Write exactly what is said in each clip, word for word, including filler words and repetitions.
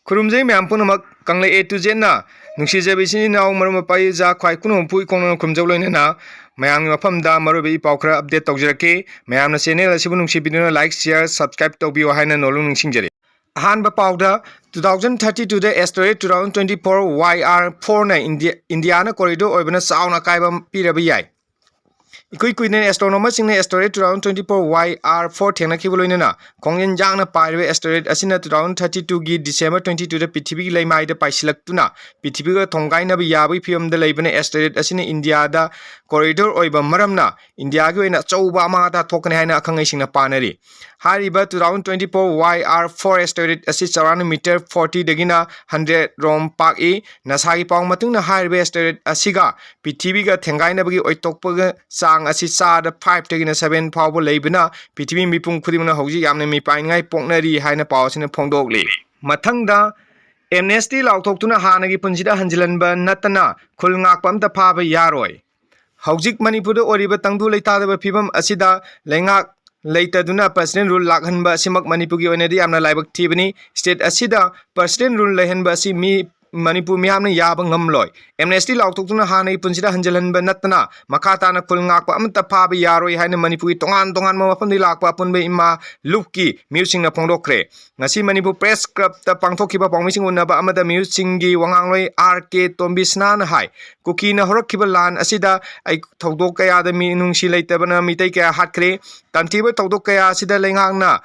ꯈꯨꯔꯨꯝꯖꯩ ꯃꯌꯥꯝ ꯄꯨꯝꯅꯃꯛ, ꯀꯪꯂꯩ A to Zꯅ ꯅꯨꯡꯁꯤꯖꯕ ꯏꯆꯤꯟ ꯏꯅꯥꯎ ꯃꯔꯨꯞ ꯃꯄꯥꯡ ꯏꯆꯥ ꯈ꯭ꯋꯥꯏ ꯈꯨꯅꯨ ꯍꯨꯝꯐꯨ ꯏꯈꯣꯡꯅ ꯈꯨꯔꯨꯝꯖꯧ ꯂꯣꯏꯅꯅ ꯃꯌꯥꯝꯒꯤ ꯃꯐꯝꯗ ꯃꯔꯨꯑꯣꯏꯕ ꯏ ꯄꯥꯎ ꯈꯔ update ꯇꯧꯖꯔꯛꯀꯦ꯫ ꯃꯌꯥꯝꯅ channel ꯑꯁꯤꯕꯨ ꯅꯨꯡꯁꯤꯕꯤꯗꯨꯅ like, share, subscribe ꯇꯧꯕꯤꯌꯨ ꯍꯥꯏꯅ ꯅꯣꯜꯂꯨꯛ ꯅꯤꯡꯁꯤꯡꯖꯔꯤ꯫ ꯑꯍꯥꯟꯕ ꯄꯥꯎꯗ, two thousand thirty twoꯗ asteroid two thousand twenty four Y R fourꯅ India, Indiaꯅ corridor ꯑꯣꯏꯕꯅ ꯆꯥꯎꯅ ꯑꯀꯥꯏꯕ ꯄꯤꯔꯕ ꯌꯥꯏ꯫ ꯏꯀꯨꯏ ꯀꯨꯏꯗꯅ astronomerꯁꯤꯡꯅ asteroid two thousand twenty four Y R four ꯊꯦꯡꯅꯈꯤꯕ ꯂꯣꯏꯅꯅ ꯈꯣꯡꯖꯦꯜ ꯌꯥꯡꯅ ꯄꯥꯏꯔꯤꯕ asteroid ꯑꯁꯤꯅ two thousand thirty twoꯒꯤ December twenty twoꯗ ꯄ꯭ꯔꯤꯊꯤꯕꯤꯒꯤ ꯂꯩꯃꯥꯏꯗ ꯄꯥꯏꯁꯤꯜꯂꯛꯇꯨꯅ ꯄ꯭ꯔꯤꯊꯤꯕꯤꯒ ꯊꯣꯡꯒꯥꯏꯅꯕ ꯌꯥꯕꯒꯤ ꯐꯤꯕꯝꯗ ꯂꯩꯕꯅ asteroid ꯑꯁꯤꯅ Indiaꯗ corridor ꯑꯣꯏꯕ ꯃꯔꯝꯅ Indiaꯒꯤ ꯑꯣꯏꯅ ꯑꯆꯧꯕ ꯑꯃꯥꯡ ꯑꯇꯥ ꯊꯣꯛꯀꯅꯤ ꯍꯥꯏꯅ ꯑꯈꯪ ꯑꯍꯩꯁꯤꯡꯅ ꯄꯥꯅꯔꯤ꯫ ꯍꯥꯏꯔꯤꯕ two thousand twenty four Y R four asteroid ꯑꯁꯤ ꯆꯥꯎꯔꯥꯛꯅ meter fortyꯗꯒꯤꯅ hundred ꯔꯣꯝ ꯄꯥꯛꯏ꯫ NASAꯒꯤ ꯄꯥꯎ ꯃꯇꯨꯡ ꯏꯟꯅ ꯍꯥꯏꯔꯤꯕ asteroid ꯑꯁꯤꯒ ꯄ꯭ꯔꯤꯊꯤꯕꯤꯒ ꯊꯦꯡꯒꯥꯏꯅꯕꯒꯤ ꯑꯣꯏꯊꯣꯛꯄꯒ ꯆꯥꯡ ꯑꯁꯤ ꯆꯥꯗ fiveꯇꯒꯤꯅ seven ꯐꯥꯎꯕ ꯂꯩꯕꯅ ꯄ꯭ꯔꯤꯊꯤꯕꯤ ꯃꯤꯄꯨꯝ ꯈꯨꯗꯤꯡꯃꯛꯅ ꯍꯧꯖꯤꯛ ꯌꯥꯝꯅ ꯃꯤꯄꯥꯏꯅꯤꯡꯉꯥꯏ ꯄꯣꯛꯅꯔꯤ ꯍꯥꯏꯅ ꯄꯥꯎ ꯑꯁꯤꯅ ꯐꯣꯡꯗꯣꯛꯂꯤ꯫ ꯃꯊꯪꯗ, amnesty ꯂꯥꯎꯊꯣꯛꯇꯨꯅ ꯍꯥꯟꯅꯒꯤ ꯄꯨꯟꯁꯤꯗ ꯍꯟꯖꯤꯜꯍꯟꯕ ꯅꯠꯇꯅ ꯈꯨꯜ ꯉꯥꯛꯄ ꯑꯝꯇ ꯐꯥꯕ ꯌꯥꯔꯣꯏ꯫ ꯍꯧꯖꯤꯛ ꯃꯅꯤꯄꯨꯔꯗ ꯑꯣꯏꯔꯤꯕ ꯇꯪꯗꯨ ꯂꯩꯇꯥꯗꯕ ꯐꯤꯕꯝ ꯑꯁꯤꯗ ꯂꯩꯉꯥꯛ ꯂꯩꯇꯗꯨꯅ president rule ꯂꯥꯛꯍꯟꯕ ꯑꯁꯤꯃꯛ ꯃꯅꯤꯄꯨꯔꯒꯤ ꯑꯣꯏꯅꯗꯤ ꯌꯥꯝꯅ ꯂꯥꯏꯕꯛ ꯊꯤꯕꯅꯤ꯫ State ꯑꯁꯤꯗ president rule ꯂꯩꯍꯟꯕ ꯑꯁꯤ ꯃꯤ ꯃꯅꯤꯄꯨꯔ ꯃꯤꯌꯥꯝꯅ ꯌꯥꯕ ꯉꯝꯂꯣꯏ꯫ Amnesty ꯂꯥꯎꯊꯣꯛꯇꯨꯅ ꯍꯥꯟꯅꯒꯤ ꯄꯨꯟꯁꯤꯗ ꯍꯟꯖꯤꯜꯍꯟꯕ ꯅꯠꯇꯅ ꯃꯈꯥ ꯇꯥꯅ ꯈꯨꯜ ꯉꯥꯛꯄ ꯑꯃꯠꯇ ꯐꯥꯕ ꯌꯥꯔꯣꯏ ꯍꯥꯏꯅ ꯃꯅꯤꯄꯨꯔꯒꯤ ꯇꯣꯉꯥꯟ ꯇꯣꯉꯥꯟꯕ ꯃꯐꯝꯗꯒꯤ ꯂꯥꯛꯄ ꯑꯄꯨꯟꯕ ꯏꯃꯥ ꯂꯨꯞꯀꯤ ꯃꯤꯑꯣꯏꯁꯤꯡꯅ ꯐꯣꯡꯗꯣꯛꯈ꯭ꯔꯦ꯫ ꯉꯁꯤ ꯃꯅꯤꯄꯨꯔ Press Clubꯇ ꯄꯥꯡꯊꯣꯛꯈꯤꯕ ꯄꯥꯎꯃꯤꯁꯤꯡ ꯎꯅꯕ ꯑꯃꯗ ꯃꯤꯑꯣꯏꯁꯤꯡꯒꯤ ꯋꯥꯉꯥꯡꯂꯣꯏ R K ꯇꯣꯝꯕꯤꯁꯅꯥꯅ ꯍꯥꯏ, ꯀꯨꯀꯤꯅ ꯍꯧꯔꯛꯈꯤꯕ ꯂꯥꯟ ꯑꯁꯤꯗ ꯑꯩ ꯊꯧꯗꯣꯛ ꯀꯌꯥꯗ ꯃꯤꯅꯨꯡꯁꯤ ꯂꯩꯇꯕꯅ ꯃꯤꯇꯩ ꯀꯌꯥ ꯍꯥꯠꯈ꯭ꯔꯦ꯫ ꯇꯝꯊꯤꯕ ꯊꯧꯗꯣꯛ ꯀꯌꯥ ꯑꯁꯤꯗ ꯂꯩꯉꯥꯛꯅ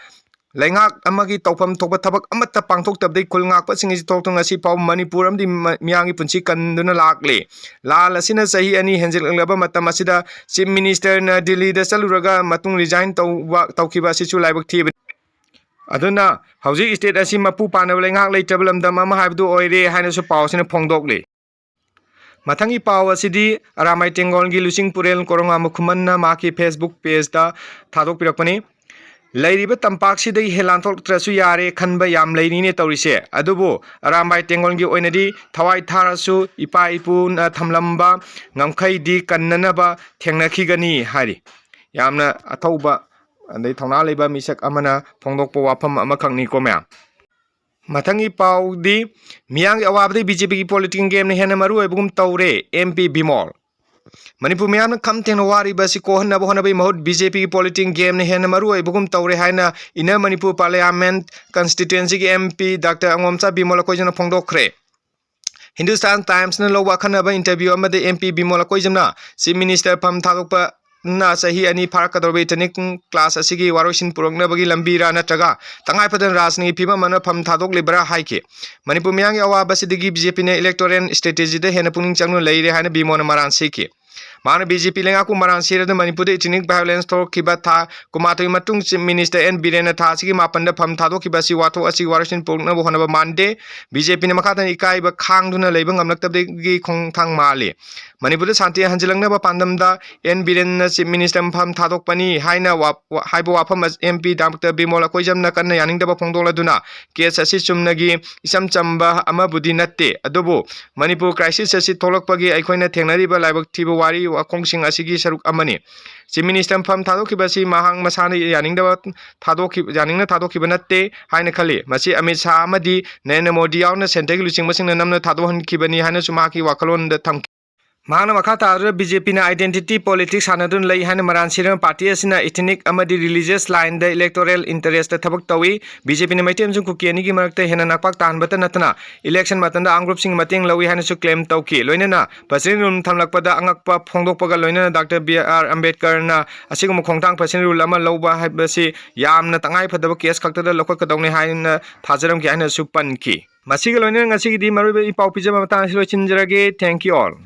ꯂꯩꯉꯥꯛ ꯑꯃꯒꯤ ꯇꯧꯐꯝ ꯊꯣꯛꯄ ꯊꯕꯛ ꯑꯃꯠꯇ ꯄꯥꯡꯊꯣꯛꯇꯕꯗꯒꯤ ꯈꯨꯜ ꯉꯥꯛꯄꯁꯤꯡ ꯑꯁꯤ ꯊꯣꯛꯇꯨꯅ ꯉꯁꯤ ꯐꯥꯎꯕ ꯃꯅꯤꯄꯨꯔ ꯑꯃꯗꯤ ꯃ-, ꯃꯤꯌꯥꯝꯒꯤ ꯄꯨꯟꯁꯤ ꯀꯟꯗꯨꯅ ꯂꯥꯛꯂꯤ꯫ ꯂꯥꯟ ꯑꯁꯤꯅ ꯆꯍꯤ ꯑꯅꯤ ꯍꯦꯟꯖꯤꯜꯂꯛꯂꯕ ꯃꯇꯝ ꯑꯁꯤꯗ Chief Ministerꯅ ꯗꯤꯜꯂꯤꯗ ꯆꯠꯂꯨꯔꯒ ꯃꯇꯨꯡ resign ꯇꯧꯕ, ꯇꯧꯈꯤꯕ ꯑꯁꯤꯁꯨ ꯂꯥꯏꯕꯛ ꯊꯤꯕꯅꯤ꯫ ꯑꯗꯨꯅ ꯍꯧꯖꯤꯛ state ꯑꯁꯤ ꯃꯄꯨ ꯄꯥꯟꯅꯕ ꯂꯩꯉꯥꯛ ꯂꯩꯇ꯭ꯔꯕ ꯂꯝꯗꯝ ꯑꯃ ꯍꯥꯏꯕꯗꯨ ꯑꯣꯏꯔꯦ ꯍꯥꯏꯅꯁꯨ ꯄꯥꯎ ꯑꯁꯤꯅ ꯐꯣꯡꯗꯣꯛꯂꯤ꯫ ꯃꯊꯪꯒꯤ ꯄꯥꯎ ꯑꯁꯤꯗꯤ ꯑꯔꯥꯝꯕꯥꯏ ꯇꯦꯡꯒꯣꯜꯒꯤ ꯂꯨꯆꯤꯡ ꯄꯨꯔꯦꯜ ꯀꯣꯔꯣꯉꯥ ꯃꯈꯨꯃꯟꯅ ꯃꯍꯥꯛꯀꯤ Facebook pageꯇ ꯊꯥꯗꯣꯛꯄꯤꯔꯛꯄꯅꯤ꯫ ꯂꯩꯔꯤꯕ ꯇꯝꯄꯥꯛꯁꯤꯗꯒꯤ ꯍꯦꯟ ꯂꯥꯟꯊꯣꯛꯇ꯭ꯔꯁꯨ ꯌꯥꯔꯦ ꯈꯟꯕ ꯌꯥꯝ ꯂꯩꯔꯤꯅꯦ ꯇꯧꯔꯤꯁꯦ꯫ ꯑꯗꯨꯕꯨ ꯑꯔꯥꯝꯕꯥꯏ ꯇꯦꯡꯒꯣꯜꯒꯤ ꯑꯣꯏꯅꯗꯤ ꯊꯋꯥꯏ ꯊꯥꯔꯁꯨ ꯏꯄꯥ ꯏꯄꯨꯅ ꯊꯝꯂꯝꯕ ꯉꯝꯈꯩꯗꯤ ꯀꯟꯅꯅꯕ ꯊꯦꯡꯅꯈꯤꯒꯅꯤ ꯍꯥꯏꯔꯤ꯫ ꯌꯥꯝꯅ ꯑꯊꯧꯕ ꯑꯗꯩ ꯊꯧꯅꯥ ꯂꯩꯕ ꯃꯤꯁꯛ ꯑꯃꯅ ꯐꯣꯡꯗꯣꯛꯄ ꯋꯥꯐꯝ ꯑꯃꯈꯛꯅꯤꯀꯣ ꯃꯌꯥꯝ꯫ ꯃꯊꯪꯒꯤ ꯄꯥꯎꯗꯤ ꯃꯤꯌꯥꯝꯒꯤ ꯑꯋꯥꯕꯗꯤ ꯕꯤ ꯖꯦ ꯄꯤꯒꯤ ꯄꯣꯂꯤꯇꯤꯀꯦꯜ ꯒꯦꯝꯅ ꯍꯦꯟꯅ ꯃꯔꯨ ꯑꯣꯏꯕꯒꯨꯝ ꯇꯧꯔꯦ, ꯑꯦꯝ ꯄꯤ ꯕꯤꯃꯣꯜ꯫ ꯃꯅꯤꯄꯨꯔ ꯃꯤꯌꯥꯝꯅ ꯈꯝ ꯊꯦꯡꯅ ꯋꯥꯔꯤꯕ ꯑꯁꯤ ꯀꯣꯛꯍꯟꯅꯕ ꯍꯣꯠꯅꯕꯒꯤ ꯃꯍꯨꯠ ꯕꯤ ꯖꯦ ꯄꯤꯒꯤ ꯄꯣꯂꯤꯇꯤꯀꯦꯜ ꯒꯦꯝꯅ ꯍꯦꯟꯅ ꯃꯔꯨ ꯑꯣꯏꯕꯒꯨꯝ ꯇꯧꯔꯦ ꯍꯥꯏꯅ ꯏꯟꯅꯔ ꯃꯅꯤꯄꯨꯔ ꯄꯥꯔꯂꯤꯌꯥꯃꯦꯟꯠ ꯀꯟꯁꯇꯤꯇ꯭ꯋꯦꯟꯁꯤꯒꯤ M P doctor Angomcha Bimol ꯑꯀꯣꯏꯖꯝꯅ ꯐꯣꯡꯗꯣꯛꯈ꯭ꯔꯦ꯫ ꯍꯤꯟꯗꯨꯁꯇꯥꯟ ꯇꯥꯏꯝꯁꯅ ꯂꯧꯕ ꯑꯈꯟꯅꯕ ꯏꯟꯇꯔꯚ꯭ꯌꯨ ꯑꯃꯗ ꯑꯦꯝ ꯄꯤ ꯕꯤꯃꯣꯜ ꯑꯀꯣꯏꯖꯝꯅ ꯆꯤꯐ ꯃꯤꯅꯤꯁꯇꯔ ꯐꯝ ꯊꯥꯗꯣꯛꯄꯅ ꯆꯍꯤ ꯑꯅꯤ ꯐꯥꯔꯛꯀꯗꯧꯔꯕ ꯏꯊꯅꯤꯛ ꯀ꯭ꯂꯥꯁ ꯑꯁꯤꯒꯤ ꯋꯥꯔꯣꯏꯁꯤꯟ ꯄꯨꯔꯛꯅꯕꯒꯤ ꯂꯝꯕꯤꯔꯥ ꯅꯠꯇ꯭ꯔꯒ ꯇꯉꯥꯏ ꯐꯗꯅ ꯔꯥꯖꯅꯤꯒꯤ ꯐꯤꯕꯝ ꯑꯃꯅ ꯐꯝ ꯊꯥꯗꯣꯛꯂꯤꯕ꯭ꯔꯥ ꯍꯥꯏꯈꯤ꯫ ꯃꯅꯤꯄꯨꯔ ꯃꯤꯌꯥꯝꯒꯤ ꯑꯋꯥꯕ ꯑꯁꯤꯗꯒꯤ ꯕꯤ ꯖꯦ ꯄꯤꯅ ꯏꯂꯦꯛꯇꯣꯔꯦꯜ ꯁ꯭ꯇ꯭ꯔꯦꯇꯦꯖꯤꯗ ꯍꯦꯟꯅ ꯄꯨꯛꯅꯤꯡ ꯆꯪꯅ ꯂꯩꯔꯦ ꯍꯥꯏꯅ ꯕꯤꯃꯣꯜꯅ ꯃꯔꯥꯜ ꯁꯤꯈꯤ꯫ ꯃꯍꯥꯛꯅ ꯕꯤ ꯖꯦ ꯄꯤ ꯂꯩꯉꯥꯛꯄꯨ ꯃꯔꯥꯜ ꯁꯤꯔꯗꯨꯅ ꯃꯅꯤꯄꯨꯔꯗ ꯏꯊꯅꯤꯛ ꯚꯥꯏꯑꯣꯂꯦꯟꯁ ꯊꯣꯛꯈꯤꯕ ꯊꯥ ꯀꯨꯟꯃꯥꯊꯣꯏ ꯃꯇꯨꯡ ꯆꯤꯐ ꯃꯤꯅꯤꯁꯇꯔ ꯑꯦꯟ ꯕꯤꯔꯦꯟꯅ ꯊꯥ ꯑꯁꯤꯒꯤ ꯃꯥꯄꯟꯗ ꯐꯝ ꯊꯥꯗꯣꯛꯈꯤꯕ ꯑꯁꯤ ꯋꯥꯊꯣꯛ ꯑꯁꯤ ꯋꯥꯔꯣꯏꯁꯤꯟ ꯄꯨꯔꯛꯅꯕ ꯍꯣꯠꯅꯕ ꯃꯥꯟꯗꯦ꯫ ꯕꯤ ꯖꯦ ꯄꯤꯅ ꯃꯈꯥ ꯇꯥꯅ ꯏꯀꯥꯏꯕ ꯈꯥꯡꯗꯨꯅ ꯂꯩꯕ ꯉꯝꯂꯛꯇꯕꯗꯒꯤ ꯈꯣꯡꯊꯥꯡ ꯃꯥꯜꯂꯤ꯫ ꯃꯅꯤꯄꯨꯔꯗ ꯁꯥꯟꯇꯤ ꯍꯟꯖꯤꯜꯂꯛꯅꯕ ꯄꯥꯟꯗꯝꯗ ꯑꯦꯟ ꯕꯤꯔꯦꯟꯅ ꯆꯤꯐ ꯃꯤꯅꯤꯁꯇꯔ ꯐꯝ ꯊꯥꯗꯣꯛꯄꯅꯤ ꯍꯥꯏꯅ ꯋꯥ-, ꯋꯥ-, ꯍꯥꯏꯕ ꯋꯥꯐꯝ ꯑꯁꯤ ꯑꯦꯝ ꯄꯤ ꯗꯥꯛꯇꯔ ꯕꯤꯃꯣꯜ ꯑꯀꯣꯏꯖꯝꯅ ꯀꯟꯅ ꯌꯥꯅꯤꯡꯗꯕ ꯐꯣꯡꯗꯣꯛꯂꯗꯨꯅ ꯀꯦꯁ ꯑꯁꯤ ꯆꯨꯝꯅꯒꯤ ꯏꯆꯝ ꯆꯝꯕ ꯑꯃꯕꯨꯗꯤ ꯅꯠꯇꯦ, ꯑꯗꯨꯕꯨ ꯃꯅꯤꯄꯨꯔ ꯀ꯭ꯔꯥꯏꯁꯤꯁ ꯑꯁꯤ ꯊꯣꯛꯂꯛꯄꯒꯤ ꯑꯩꯈꯣꯏꯅ ꯊꯦꯡꯅꯔꯤꯕ ꯂꯥꯏꯕꯛ ꯊꯤꯕ ꯋꯥꯔꯤ ꯋꯥꯈꯣꯡꯁꯤꯡ ꯑꯁꯤꯒꯤ ꯁꯔꯨꯛ ꯑꯃꯅꯤ꯫ ꯆꯤꯐ ꯃꯤꯅꯤꯁꯇꯔ ꯐꯝ ꯊꯥꯗꯣꯛꯈꯤꯕ ꯑꯁꯤ ꯃꯍꯥꯛ ꯃꯁꯥꯅ ꯌꯥꯅꯤꯡꯗꯕ ꯊꯥꯗꯣꯛꯈꯤ-, ꯌꯥꯅꯤꯡꯅ ꯊꯥꯗꯣꯛꯈꯤꯕ ꯅꯠꯇꯦ ꯍꯥꯏꯅ ꯈꯜꯂꯤ꯫ ꯃꯁꯤ ꯑꯃꯤꯠ ꯁꯥꯍ ꯑꯃꯗꯤ ꯅꯔꯦꯟꯗ꯭ꯔ ꯃꯣꯗꯤ ꯌꯥꯎꯅ ꯁꯦꯟꯇꯔꯒꯤ ꯂꯨꯆꯤꯡꯕꯁꯤꯡꯅ ꯅꯝꯅ ꯊꯥꯗꯣꯛꯍꯟꯈꯤꯕꯅꯤ ꯍꯥꯏꯅꯁꯨ ꯃꯍꯥꯛꯀꯤ ꯋꯥꯈꯜꯂꯣꯟꯗ ꯊꯝꯈꯤ꯫ ꯃꯍꯥꯛꯅ ꯃꯈꯥ ꯇꯥꯗꯨꯅ ꯕꯤ ꯖꯦ ꯄꯤꯅ identity politics ꯁꯥꯟꯅꯗꯨꯅ ꯂꯩ ꯍꯥꯏꯅ ꯃꯔꯥꯜ ꯁꯤꯔꯕ ꯄꯥꯔꯇꯤ ꯑꯁꯤꯅ ethnic ꯑꯃꯗꯤ religious line ꯗ electoral interest ꯊꯕꯛ ꯇꯧꯏ꯫ ꯕꯤ ꯖꯦ ꯄꯤꯅ ꯃꯩꯇꯩ ꯑꯃꯁꯨꯡ ꯀꯨꯀꯤ ꯑꯅꯤꯒꯤ ꯃꯔꯛꯇ ꯍꯦꯟꯅ ꯅꯥꯛꯄꯥꯛ ꯇꯥꯍꯟꯕꯇ ꯅꯠꯇꯅ election ꯃꯇꯝꯗ armed group ꯁꯤꯡꯒꯤ ꯃꯇꯦꯡ ꯂꯧꯏ ꯍꯥꯏꯅꯁꯨ claim ꯇꯧꯈꯤ꯫ ꯂꯣꯏꯅꯅ presidential rule ꯊꯝꯂꯛꯄꯗ ꯑꯉꯛꯄ ꯐꯣꯡꯗꯣꯛꯄꯒ ꯂꯣꯏꯅꯅ ꯗꯥꯛꯇꯔ ꯕꯤ ꯑꯥꯔ ꯑꯝꯕꯦꯗꯀꯔꯅ ꯑꯁꯤꯒꯨꯝꯕ ꯈꯣꯡꯊꯥꯡ presidential rule ꯑꯃ ꯂꯧꯕ ꯍꯥꯏꯕꯁꯤ ꯌꯥꯝꯅ ꯇꯉꯥꯏ ꯐꯗꯕ case ꯈꯛꯇꯗ ꯂꯧꯈꯠꯀꯗꯧꯅꯤ ꯍꯥꯏꯅ ꯊꯥꯖꯔꯝꯈꯤ ꯍꯥꯏꯅꯁꯨ ꯄꯟꯈꯤ꯫ ꯃꯁꯤꯒ ꯂꯣꯏꯅꯅ ꯉꯁꯤꯒꯤꯗꯤ ꯃꯔꯨꯑꯣꯏꯕ ꯏ ꯄꯥꯎ ꯄꯤꯖꯕ ꯃꯇꯥꯡ ꯑꯁꯤ ꯂꯣꯏꯁꯤꯟꯖꯔꯒꯦ꯫ Thank you all꯫